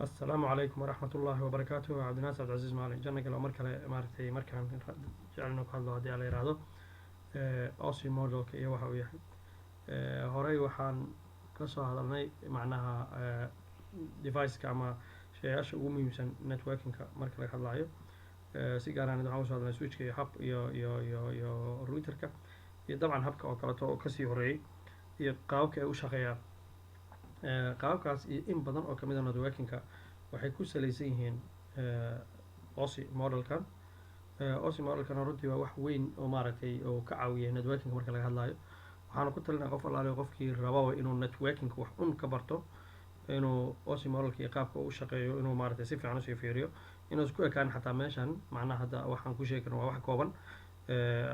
Asalaamu calaykum waraxmat ullaahi wabarakaatuh. Cabdinaasir Cabdicasiis Maalin janna galo. Mar kale maaragtay, markaan jecel inuu ka hadlo, haddii ala yiraahdo, OSI modelka iyo waxa uu yahay. Horey waxaan kasoo hadalnay macnaha deviceka ama shayaasha ugu muhiimsan networkingka marka laga hadlayo. Si gaar ahaaneed waxaan usoo hadalnay switchka iyo hub iyo routerka iyo dabcan hubka oo kaleeto oo kasii horeeyey iyo qaababka ay u shaqeeyaan. Qaababkaas iyo in badan oo kamid a networkingka waxay ku saleysan yihiin OSI modelkan. OSI modelkan runtii waa wax weyn oo maaragtay oo ka caawiya networking marka laga hadlayo. Waxaana ku talinaya qof allaale qofkii rababa inuu networking wax un ka barto inuu OSI modelka iyo qaabka uu u shaqeeyo inuu maaragtay si fiican usii fiiriyo, inuu isku ekaan xataa meeshan. Macnaha hadda waxaan ku sheegi karno waa wax kooban,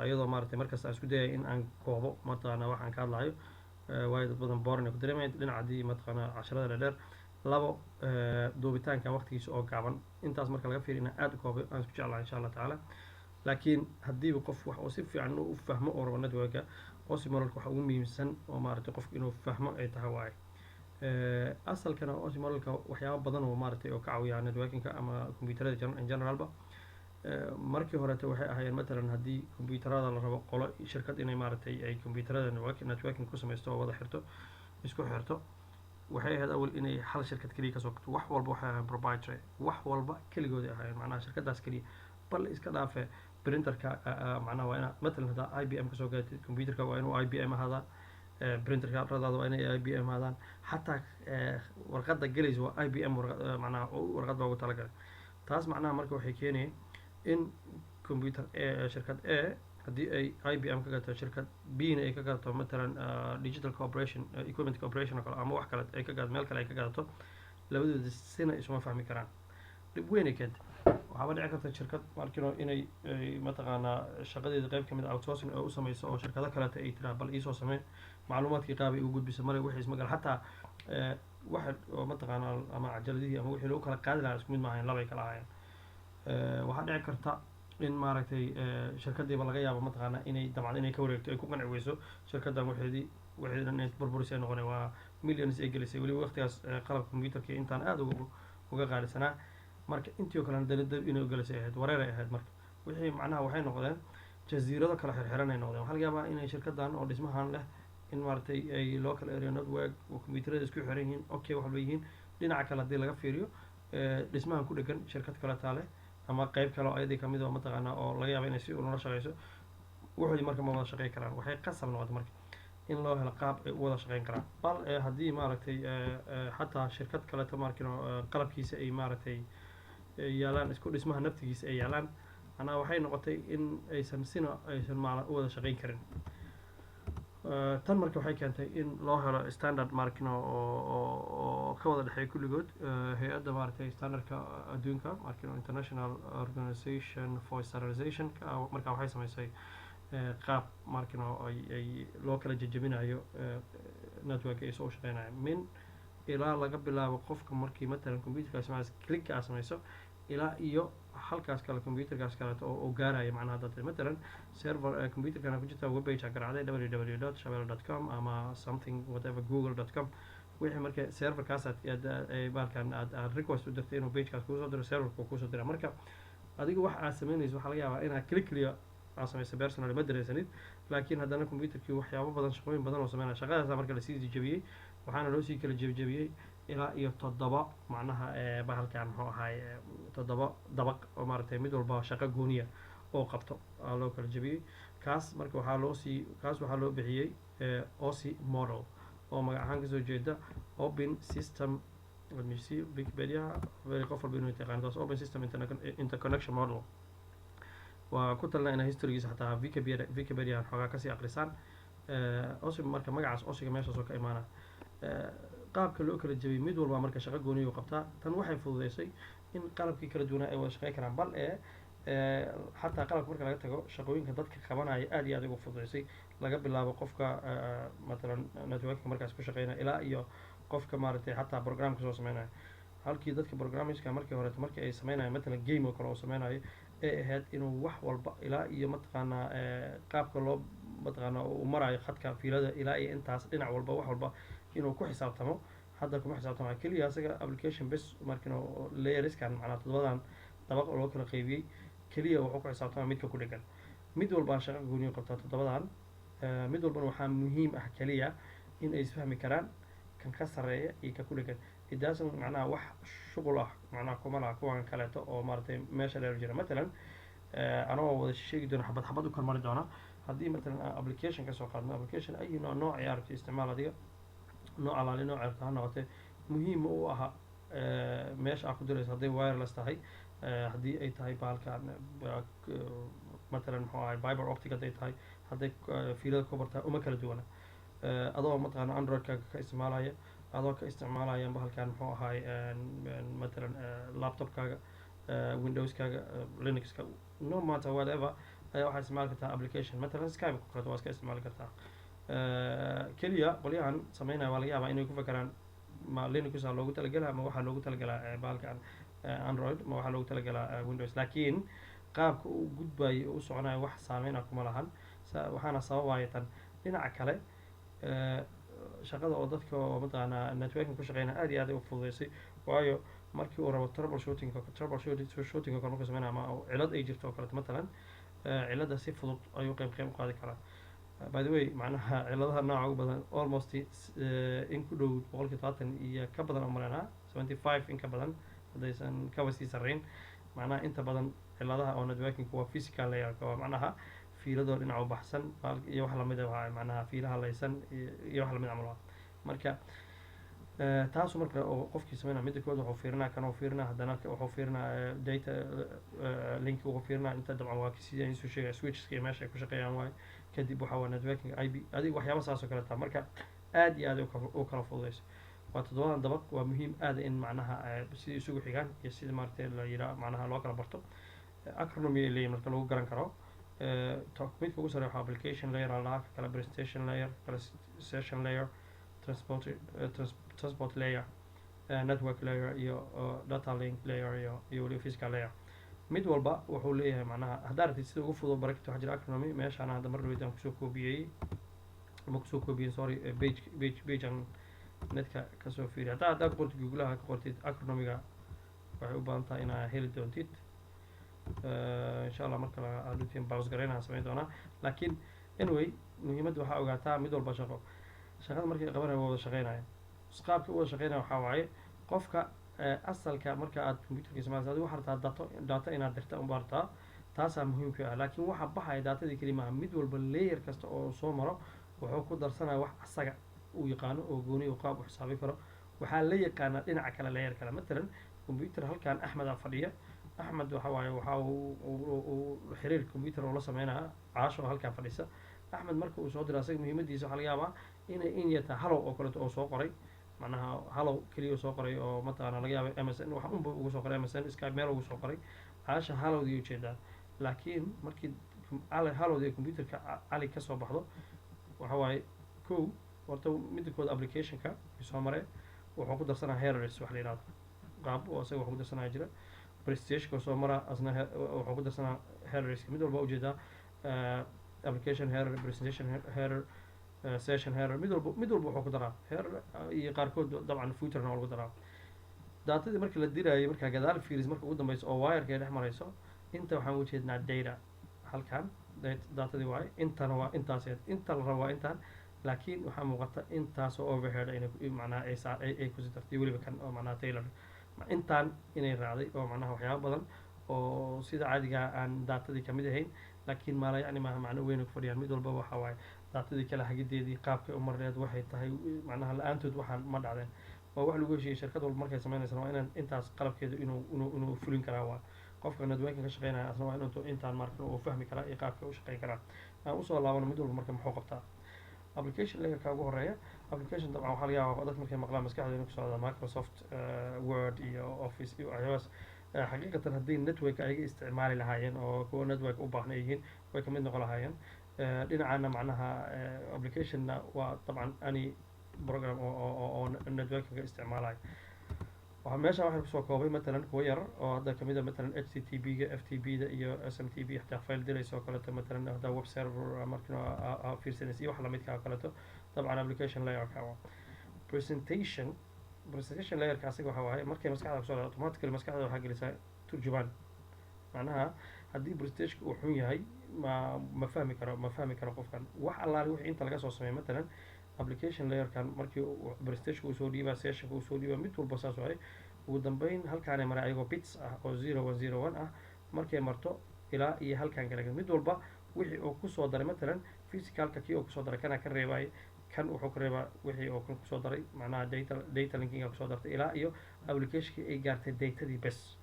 iyadoo maaragtay markasta aan isku dayay in aan koobo mataqaana waxaan ka hadlayo, waayo dad badan boring ay ku dareemayan dhinaca haddii mataqaana casharada dheer labo, duubitaanka waqtigiisa oo gaaban. Intaas marka laga fiiriyo, inaan aada u koobo aan isku jeclahay, insha Allah tacaala. Laakiin haddiiba qof wax uu si fiican u fahmo oo rabo networka, OSI modelka waxa ugu muhiimsan oo maaragtay qofku inuu fahmo ay tahay waaye. Asalkana OSI modelka waxyaabo badan oo maaragtay oo ka caawiya networkingka ama computerada in generalba. Markii horeeto waxay ahaayeen, matalan, haddii computerada la rabo qolo shirkad inay maaragtay ay computerada networking ku sameysto oo wada xirto, isku xirto, waxay ahayd awal inay hal shirkad keliya kasoo gato. Wax walba waxay ahaayeen proprietary, wax walba keligooday ahaayeen, macnaha shirkadaas keliya. Bal iska dhaafe printerka, macnaha waa inaa matalan haddaa IBM kasoo gadatid computerka, waa inuu IBM ahaadaa, printerka radaada waa inay IBM ahaadaan, xataa warqadda gelaysa waa IBM, macnaha warqad loogu talagalay taas. Macnaha marka waxay keenayeen in computer A, shirkad A haddii ay IBM ka gato, shirkad B na ay ka gadato matalan Digital Corporation, Equipment Corporation oo kale, ama wax kale ay ka gadato, meel kale ay ka gadato, labadooda sina isuma fahmi karaan. Dhib weyn ay keentay. Waxaaba dhici karta shirkad markino inay ay mataqaanaa shaqadeeda qayb kamid a outsourcing oo u sameyso oo shirkado kaleeta ay tiraa bal iisoo samee macluumaadkii, qaabay ugu gudbisa male, wixii isma gal, xataa waxa oo mataqaanaa ama cajaladihii ama wixii lagu kala qaadi lahaa isku mid maahayn, labay kala ahaayeen. Waxaa dhici karta in maaragtay shirkadiiba laga yaabo mataqaanaa inay dabcan inay ka wareegto, ay ku qanci weyso shirkaddan waxeedii dhan inay burburisay ay noqonay, waa millions ay gelisay. Weliba waqtigaas qalabka computerka intaan aada uga qaalisanaa. Marka intii oo kalena dab inay ugelisay ahayd, wareer ay ahayd. Marka wixii macnaha waxay noqdeen jasiirado kala xirxiran ay noqdeen. Waxaa laga yaabaa inay shirkaddan oo dhismahan leh in maaragtay ay local area network oo computerada isku xiran yihiin, okay, wax walba yihiin. Dhinaca kale haddii laga fiiriyo, dhismahan ku dhegan shirkad kale taa leh ama qeyb kale oo ayadii kamid oo mataqaanaa oo laga yaaba inay si unula shaqeyso wuxuudi. Marka ma wada shaqey karaan. Waxay qasab noqotay marka in loo helo qaab ay u wada shaqeyn karaan. Bal haddii maaragtay xataa shirkad kaleeto markino qalabkiisa ay maaragtay yaalaan isku dhismaha naftigiisa ay yaalaan, macnaha waxay noqotay in aysan sina aysan maala u wada shaqeyn karin. Tan marka waxay keentay in loo helo standard markino oo ka wada dhexeeya kulligood. Hay-adda maaragtay standardka adduunka markino, International Organization for Standardization, marka waxay sameysay qaab markino ay loo kala jejebinayo network ay soo shaqeynayo min ilaa laga bilaabo qofka markii matalan computerkaas maas click aa sameyso ilaa iyo halkaas kale computerkaas kaleeto oo gaaraya. Macnaha hadda matalan server computerkana ku jirta webpage aa garaacday, www.shabelle.com ama something whatever, google.com, wixii marka serverkaas aad baalkan aad request u dirtay inuu pagekaas kuusoo diro, serverka uu kuusoo dira. Marka adiga wax aad sameynayso waxaa laga yaabaa inaad click keliya aad samaysa, personally ma dareysanid, laakiin haddana computerkii waxyaabo badan, shaqooyin badan oo sameynaya. Shaqadaasa marka lasii jejebiyey, waxaana loo sii kala jebjebiyey ilaa iyo toddoba, macnaha bahalkan muxuu ahaay, toddoba dabaq oo maaragtay mid walba shaqo gooniya oo qabto aa loo kala jebiyey. Kaas marka waxaa loo sii kaas waxaa loo bixiyey OSI model, oo magac ahaan kasoo jeeda Open System. Let me see Wikipedia, very qof walba inuu yaqaan taas. Open System Interconnection Model. Waa ku talina inaa historygiisa xataa Wikipedia xoogaa kasii aqrisaan. OSI marka magacaas OSIga meeshaas oo ka imaana, qaabka loo kala jebiyey, mid walba marka shaqo gooniyu qabtaa. Tan waxay fududeysay in qalabkii kala duwanaa ay wada shaqey karaan. Bal ee xataa qalabka marka laga tago, shaqooyinka dadka qabanaya aad iyo aad ugu fududeysay, laga bilaabo qofka matalan networka markaas ku shaqeynaya ilaa iyo qofka maaragtay xataa programka soo sameynaya. Halkii dadka programmerska markii horeeto markii ay sameynayo matalan game oo kale oo sameynayo ay ahayd inuu wax walba ilaa iyo mataqaanaa qaabka loo mataqaanaa uu marayo khadka fiilada ilaa iyo intaas dhinac walba wax walba inuu ku xisaabtamo. Hadda kuma xisaabtamayo keliya asaga application bes. Markino layerskan, macnaha toddobadan dabaq oo loo kala qaybiyey, keliya wuxuu ku xisaabtamaya midka ku dhegan. Mid walbaa shaqo gooniyo qabtaa toddobadan. Mid walbana waxaa muhiim ah keliya in ay isfahmi karaan kan ka sarreeya iyo ka ku dhegan. Idaasan macnaha wax shuqul ah macnaha kuma laha kuwan kaleeto oo maaragtay meesha dheer jira. Matalan, anagoo wada sheegi doona, xabad xabad u kormari doona, haddii matalan aan application kasoo qaadno, application ay nooc nooc ay aragto isticmaal adiga, nooc alaali nooc aragto ha noqotee, muhiim u aha meesha aad ku dirayso, hadday wireless tahay, haddii ay tahay bahalkan matalan muxuu ahay fiber optic, hadday tahay, hadday fiilada copper tahay, uma kala duwana. Adoo mataqaana Androidkaaga ka isticmaalaya, adoo ka isticmaalaya bahalkan muxuu ahay matalan laptopkaaga, Windowskaaga, Linuxka, no matter whatever, ayaa waxaa isticmaali kartaa application. Matalan Skype ku kaleeto waa iska isticmaali kartaa. Keliya qolyahan sameynaya waa laga yaabaa inay ku fakeraan ma Linux a loogu talagalaa, ma waxaa loogu talagalaa bahalkan Android, ma waxaa loogu talagalaa Windows, laakiin qaabka uu gudbayo oo u soconayo wax saameyn ah kuma lahan. Waxaana sababaya tan dhinaca kale shaqada oo dadka oo mataqaanaa networking ku shaqeynaya aad iyo aad ay u fududeysay, waayo markii uu rabo troubleshooting oo kale markuu sameynaya ama cilad ay jirto oo kaleeto matalan, cilada si fudud ayuu qeyb qeyb u qaadi karaa. By the way, macnaha ciladaha nooca ugu badan, almost in ku dhow 70% iyo ka badan oo maleynaa, 75 in ka badan haddaysan kaba sii sarreyn, macnaha inta badan ciladaha oo networking waa physical layerka, waa macnaha fiiladoo dhinac u baxsan iyo wax lamid ah, waa macnaha fiilaha laysan iyo wax lamid camal. Waa marka taasu marka oo qofkii sameynaya, midda koowaad wuxuu fiirinaa kan uu fiirinaa, haddana wuxuu fiirinaa data link wuxuu fiirinaa inta. Dabcan waa sidii isu sheegay, switcheska iyo meesha ay ku shaqeeyaan waaye. Kadib waxa waa networking IP, adig waxyaaba saas oo kale taa. Marka aad iyo aad u kala fududeyso. Waa toddobadan dabaq, waa muhiim aad in macnaha sidii isugu xigaan iyo sida maaragtay la yiraa macnaha loo kala barto. Acronym ay leeyihin marka lagu garan karo. Midka ugu sarreeya waxaa application layer aa lahaa, ka kale presentation layer, ka kale session layer, transport layer, network layer iyo data link layer iyo weliba physical layer. Mid walba wuxuu leeyahay macnaha, haddaa rabtid sida ugu fudud baran kartid, waxaa jira acronym meeshaan hadda mar dhaweyd aan kusoo koobiyey, ama kusoo koobiyey, sorry, page aan netka kasoo fiiriy. Haddaa ku qortid Googlaha, ka qortid acronymiga, waxay u badan tahay inaa heli doontid insha Allah. Marka hadhutiin browse garaynaan samayn doonaa, laakiin anyway, muhiimadda waxaa ogaataa mid walba shaqada markay qabanaya waa wada shaqeynaya. Qaabka u wada shaqeynaya waxaa waaye, qofka asalka marka aad computerka isticmaalaysa, adigu waxaa rabtaa data inaad dirta unbaa rabtaa, taasaa muhiimka ah. Laakiin waxa baxaya datadii keli maaha. Mid walba layer kasta oo soo maro wuxuu ku darsanaya wax asaga uu yaqaano oo gooni uu qaab u xisaabi karo. Waxaa la yaqaanaa dhinaca kale layer kale. Matalan computer halkan Axmed aa fadhiya. Axmed waxa waaye waxa uu xiriir computer oo la sameynaya Caasho oo halkan fadhisa. Axmed marka uu soo diro, asaga muhiimadiisa waxaa laga yaabaa inay in yartaa hello oo kaleeto oo soo qoray, macnaha hello keliya oo soo qoray, oo mataqaana laga yaaba MSN waxa unba ugu soo qoray, MSN, Skype, meel ugu soo qoray. Caasha hellodii ujeedaa, laakiin markii cali hellodii computerka Cali kasoo baxdo, waxa waaye kow horta midda kood applicationka soo maray wuxuu ku darsanaya headers wax la yihahdo, qaab oo isaga wax ku darsanaya jira. Presentationka soo mara asna wuxuu ku darsanaa headers. Mid walba ujeedaa application header, presentation header, session header, mid walba wuxuu ku daraa header iyo qaarkood dabcan footerna waa lagu daraa. Datadii marka la diraayo, markaa gadaal fiiris, marka ugu dambeyso oo wireka ay dhex marayso, inta waxaan ujeednaa data halkan datadii waaye, intana waa intaas, inta la rabo waa intaan, laakiin waxaa muuqata intaasoo overhead inay macnaha ay saa ay kusi dartay, weliba kan oo macnaha tailor intaan inay raacday, oo macnaha waxyaaba badan oo sida caadiga aan datadii kamid ahayn, laakiin maala yacni maaha macno weyn ay ku fadhiyaan. Mid walba waxa waaye datadii kala hagideedii qaabkay u marneed waxay tahay, macnaha la-aantood waxaan ma dhacdeen. Waa wax lagu heshiiyey. Shirkad walba markay sameynaysan waa inaan intaas qalabkeedu inuu fulin karaa. Waa qofka networking ka shaqeynaya asna waa inuu intaan marka uu fahmi karaa iyo qaabka u shaqeyn karaa. Aan usoo laabano mid walba marka muxuu qabtaa. Application layerka ugu horeeya, application dabcan waxaa laga yaabaa dadka markay maqlaan maskaxdooda inay ku socda Microsoft Word iyo Office iyo waxyaabahaas. Xaqiiqatan haddii network ayaga isticmaali lahaayeen oo kuwa network u baahna yihiin, way kamid noqon lahaayeen dhinacana. Macnaha applicationna waa dabcan any program oo networkinga isticmaalayo. Waxaa meesha waxaan kusoo koobay matalan kuwa yar oo hadda kamid a, matalan HTTP-ga, FTP da iyo SMTP, xataa file diraysa oo kaleeto, matalan haddaa web server markina aa fiirsanaysa iyo wax lamidka oo kaleeto. Dabcan application layerka waa presentation. Presentation layerka asaga waxa waaye, markay maskaxda kusoo dhacdo, automatically maskaxda waxaa gelisaa turjubaan. Macnaha, haddii presentationka uu xun yahay, ma fahmi karo, ma fahmi karo qofkan wax allaale wixii inta laga soo sameeyo. Matalan, application layerkan markii presentation uu soo dhiibaa, sessionka uu soo dhiibaa, mid walba saas waaye. Ugu dambeyn halkaanay maray ayagoo bits ah oo 0101 ah. Markay marto ilaa iyo halkan kale, mid walba wixii uu kusoo daray, matalan physicalka kii uu kusoo daray, kana ka reebay, kan wuxuu ka reebaa wixii uu kan kusoo daray. Macnaha data linkinga kusoo dartay ilaa iyo applicationkii ay gaartay datadii bes.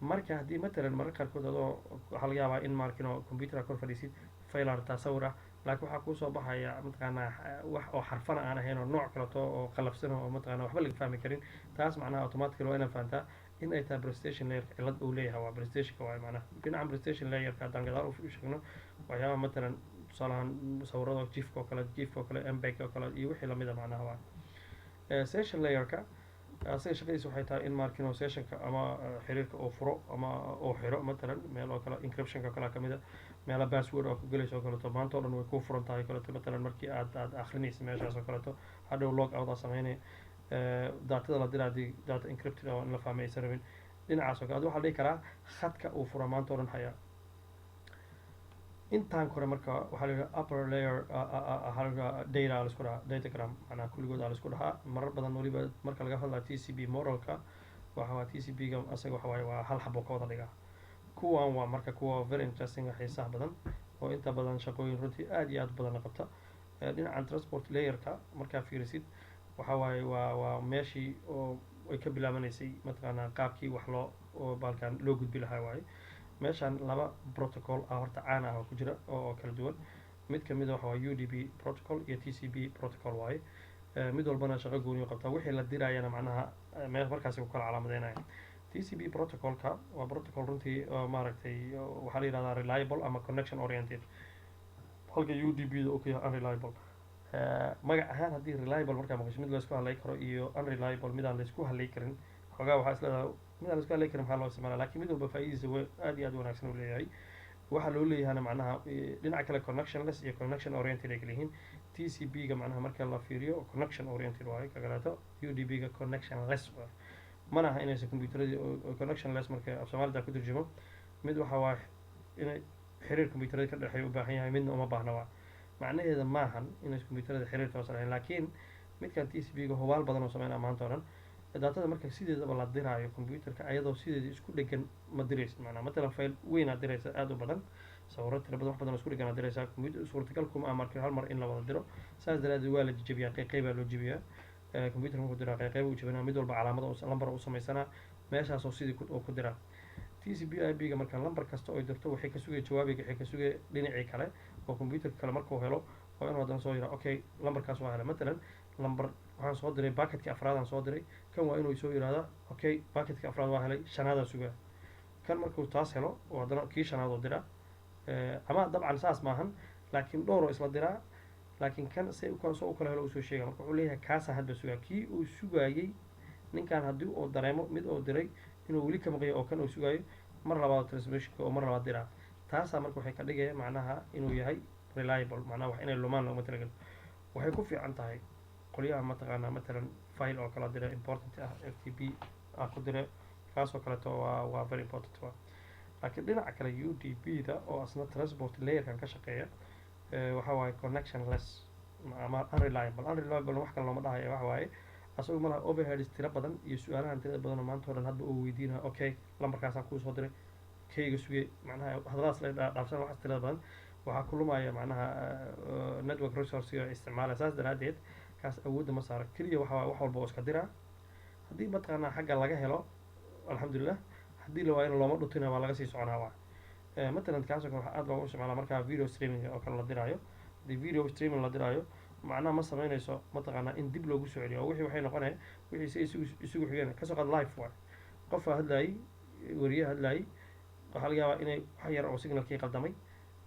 Marka haddii matalan mararka qaarkood adoo waxaa laga yaabaa in markino computer kor fadhiisid, file artaa sawir ah, laakiin waxaa kuusoo baxaya, mataqaanaa, wax oo xarfana aan ahayn oo nooc kaleto oo qalafsan oo, mataqaanaa, waxba laga fahmi karin. Taas macnaha automatically waa inaad fahantaa in ay tahay presentation layerka cillad uu leeyahay. Waa presentationka waaye. Macnaha dhinacan presentation layerka haddaan gadaal u sheegno waxyaabaha, matalan tusaalahaan sawirada GIFka oo kale, GIFka oo kale, MPEG oo kale iyo wixii lamida macnaha waa. Session layerka asaga shaqadiisa waxay tahay in markino sessionka ama xiriirka uu furo ama uu xiro. Matalan meel oo kale encryptionka oo kale kamid a, meela password oo ku gelayso oo kaleeto, maanta oo dhan way kuu furan tahay kaleeto. Matalan markii aad akhrinaysa meeshaas oo kaleeto, hadhow log out aa sameynaya, datada la dira haddii data encrypted oo in la fahmay aysan rabin dhinacaas oo kale. Adi waxaa la dhihi karaa khadka uu fura maanta oo dhan hayaa intaan kore. Marka waxaa la yidhaha upper layer, waxaa la yidhaha data aa la isku dhahaa, datagram macnaha kulligood aa la isku dhahaa. Marar badan weliba marka laga hadlaya TCP modelka, waxa waa TCP ga asaga waxa waaye waa hal xabo ka wada dhigaa. Kuwan waa marka kuwa very interesting, xiisaha badan oo inta badan shaqooyin runtii aad iyo aad badan la qabta. Dhinacan transport layerka markaa fiirisid, waxa waaye waa meeshii oo ay ka bilaabanaysay, mataqaanaa, qaabkii wax loo oo baalkan loo gudbi lahaa waaye. Meeshan laba protocol ah horta caan ah oo ku jira oo kala duwan. Mid kamid a waxa waa UDP protocol iyo TCP protocol waaye. Mid walbana shaqo gooni u qabtaa, wixii la dirayana macnaha meel markaasi ku kala calaamadeynaya. TCP protocolka waa protocol runtii oo maaragtay waxaa la yihahdaa reliable ama connection oriented, halka UDP da uu ka yahay unreliable. Magac ahaan haddii reliable markaa maqasho, mid laysku halay karo, iyo unreliable, mid aan laysku halay karin, xoogaa waxaa is leedahay mid aan laysku halay karin maxaa loo isticmaala? Lakin mid walba faa'iidadiisa wa aad iyo aad u wanaagsan uu leeyahay. Waxaa loo leeyahana macnaha dhinaca kale connectionless iyo connection oriented ay kala yihiin. TCP ga macnaha marka la fiiriyo connection oriented waaye, ka kaleeto UDP ga connectionless waaye. Mana aha inaysan computeradii connectionless marka af Soomaalida ku turjumo, mid waxa waa inay xiriir computerada ka dhexeeya u baahan yahay, midna uma baahna. Waa macnaheeda maahan inay computerada xiriir toos lahayn, laakiin midkan TCP ga hubaal badan oo sameynaa maanta oo dhan datada marka sideedaba la diraayo computerka ayadoo sideeda isku dhegan ma diraysid. Macnaha matalan file weyn aad diraysa, aada u badan, sawiro tira badan, wax badan oo isku dhegan aad diraysaa, computer suurtagal kuma ah marka hal mar in la wada diro. Saas daraadeed waa la jebiyaa, qeyb qeybaa loo jebiyaa. Computer markuu diraa qeyb qeyb u jebinaa, mid walba calaamada lambar u samaysanaa, meeshaasoo sidii oo ku diraa. TCP/IP ga marka lambar kasta oo dirto waxay ka sugaya jawaabiga, waxay ka sugaya dhinacii kale oo computerka kale. Markuu helo waa inuu haddana soo yiraa, "Okay, lambarkaas waa helay." Matalan lambar waxaan soo diray, packetkii afraadaan soo diray, kan waa inuu soo yiraahdaa, "Okay, packetkii afraad waa helay." Shanaadaan sugaa. Kan markuu taas helo oo haddana kii shanaad oo diraa, ama dabcan saas maahan, laakiin dhowr oo isla diraa, laakiin kan se soo u kala helo usoo sheega. Marka wuxuu leeyahay kaasaan hadba sugaa. Kii uu sugaayey ninkan haddii uu dareemo mid uu diray inuu weli ka maqayo oo kan uu sugaayo, mar labaad transmissionka oo mar labaad diraa. Taasaa marka waxay ka dhigaya macnaha inuu yahay reliable, macnaha wax inay lumaan looma talagelin. Waxay ku fiican tahay qolyaha, mataqaanaa, matalan file oo kala dira important ah, FTP ah ku dire, kaasoo kaleeto waa very important waa. Laakiin dhinaca kale UDP da oo asna transport layerkan ka shaqeeya, waxa waaye connectionless ama unreliable. Unreliable wax kale looma dhahayo, waxa waaye asagu malaha overheads tiro badan iyo su-aalahan tirada badan oo maanta o dhan hadba uu weydiinayo, "Okay, lambarkaasaan kuu soo diray, kayga sugay." Macnaha hadaladaas la dhaafsan, waxaas tirada badan waxaa ku lumaya macnaha network resourcega isticmaalaya. Saas daraaddeed kaas awoodda ma saara. Keliya waxa wax walba oo iska diraa. Haddii, mataqaanaa, xagga laga helo, alxamdulilah; haddii la waayona looma dhutina, waa laga sii soconaa. Waa matalan kaasoo kale waxaa aad loogu isticmaalaa markaa video streaming oo kale la diraayo. Haddii video streaming la diraayo, macnaha ma sameynayso, mataqaanaa, in dib loogu soo celiyo oo wixii waxay noqonaya wixii si isugu xigeen. Kasoo qaad live waay, qofaa hadlaayay, weriye hadlaayay, waxaa laga yaabaa inay wax yar oo signalkii qaldamay,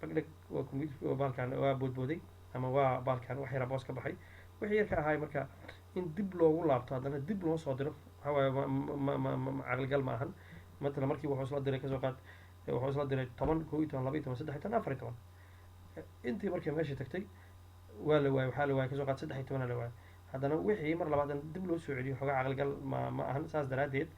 dhagdhag, waa computer baalkan waa boodbooday ama waa baalkan wax yara boos ka baxay, wixii yar ka ahaay. Marka in dib loogu laabto, haddana dib loo soo diro, waxa waaye ma caqligal ma ahan. Matalan markii wuxuu isla diray, kasoo qaad wuxuu isla diray 10, 11, 12, 13, 14, intii markay meesha tagtay waa la waayay, waxaa la waayay, kasoo qaad 13 la waayay. Haddana wixii mar labaad dib loo soo celiyo, xoogaa caqligal ma ahan. Saas daraaddeed